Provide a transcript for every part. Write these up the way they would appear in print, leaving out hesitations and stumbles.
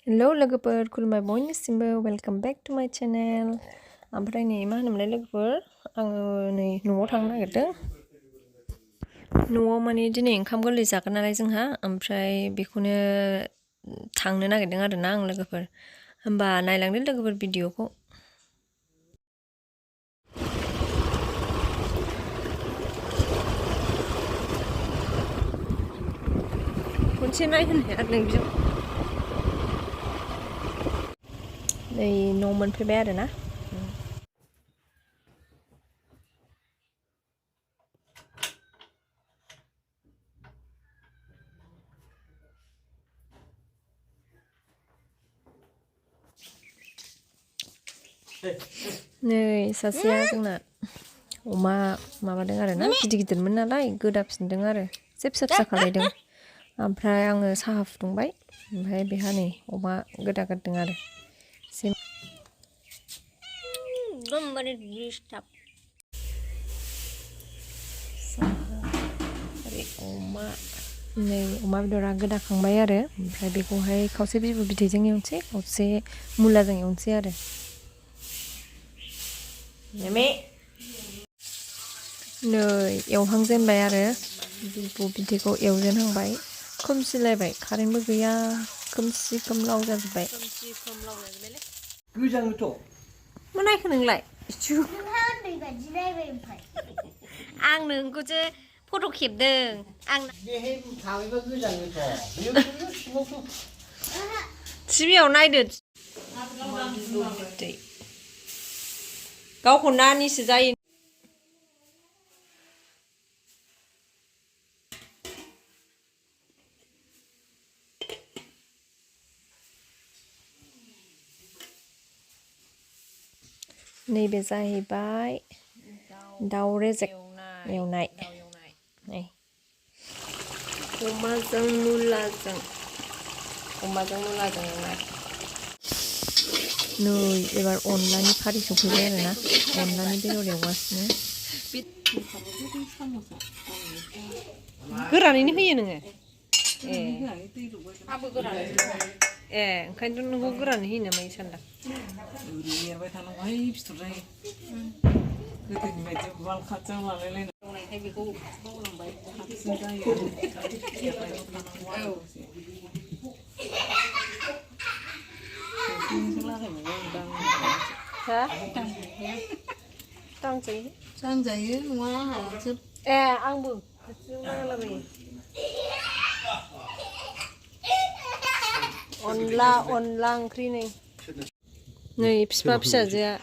Hello लोगोफोर खुलुमबाय बयनिसिमबो welcome back to माय चैनल ओमफ्राय नै मा होनोमोनलाय लोगोफोर आङो नै न'आव थांनो नागिरदों न'आव माने दिनै ओंखाम गोरलै जागोन नालाय जोंहा ओमफ्राय बेखौनो थांनो नागिरदों आरो ना आं लोगोफोर होमबा नायलांदो लोगोफोर भिडिअखौ खनसे नायहोनो आरो नों बिजों नै न' मोनफैबाय आरो ना नै सासेया जोंना अमा माबादों आरो ना गिदिर गिदिरमोन नालाय गोदाफिनदों आरो एसे फिसा फिसा खालायदों ओमफ्राय आङो साहा फुदुंबाय ओमफ्राय बेहा नै अमा गोदागारदों आरो अमा नै अमा बेदरा गोदाखांबाय आरो ओमफ्राय बेखौहाय खावसे बिबु बिदैजों एवनोसै खावसे मुलाजों एवनोसै आरो नै एवहांजेनबाय आरो बिबु बिदैखौ एवजेनहांबाय खोमसिलायबाय कारेन्टबो गैया खोमसि खोमलाव जाजोब्बाय गोजांनोथ' मा नायखो नोंलाय आं नोंखौसो फट' खेबदों आं टिभियाव नायदो गावखौ नानिसो जायो नैबे जाहैबाय दाउ रेजेक एवनाय नै अमाजों मुलाजों एवनाय नै एबार अनलानि फारि सफैबाय आरो ना अनलानि बेदर एवगासिनो गोरानैनो होयो नोङो ए ओंखायनोथ' नोंखौ गोरानै होयो नामा सानदां एरबाय थानांगौहाय फिथर जायो गोदोनि बायदि उवाल खाथियाव लालायलायनाय बेखौ बावलांबाय साबसिन जायो एरबाय थानांगौ दांजायो नङा आंहा ए आंबो अनला ओंख्रि नै बिफा फिसाजोआ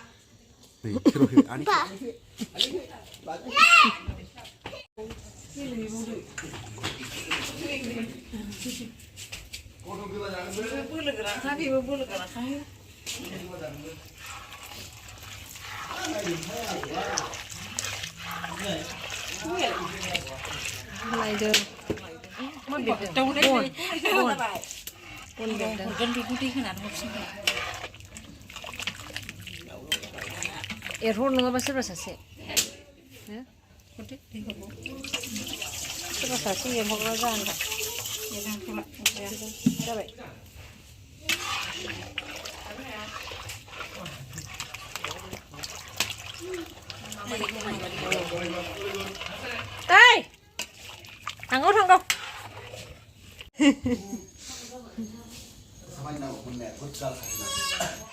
बोलो गोराखा बेबो बोलो गोराखा नायदों एरहर नङाबा सोरबा सासे सोरबा सासे एरहरग्रा जाबाय थांगौ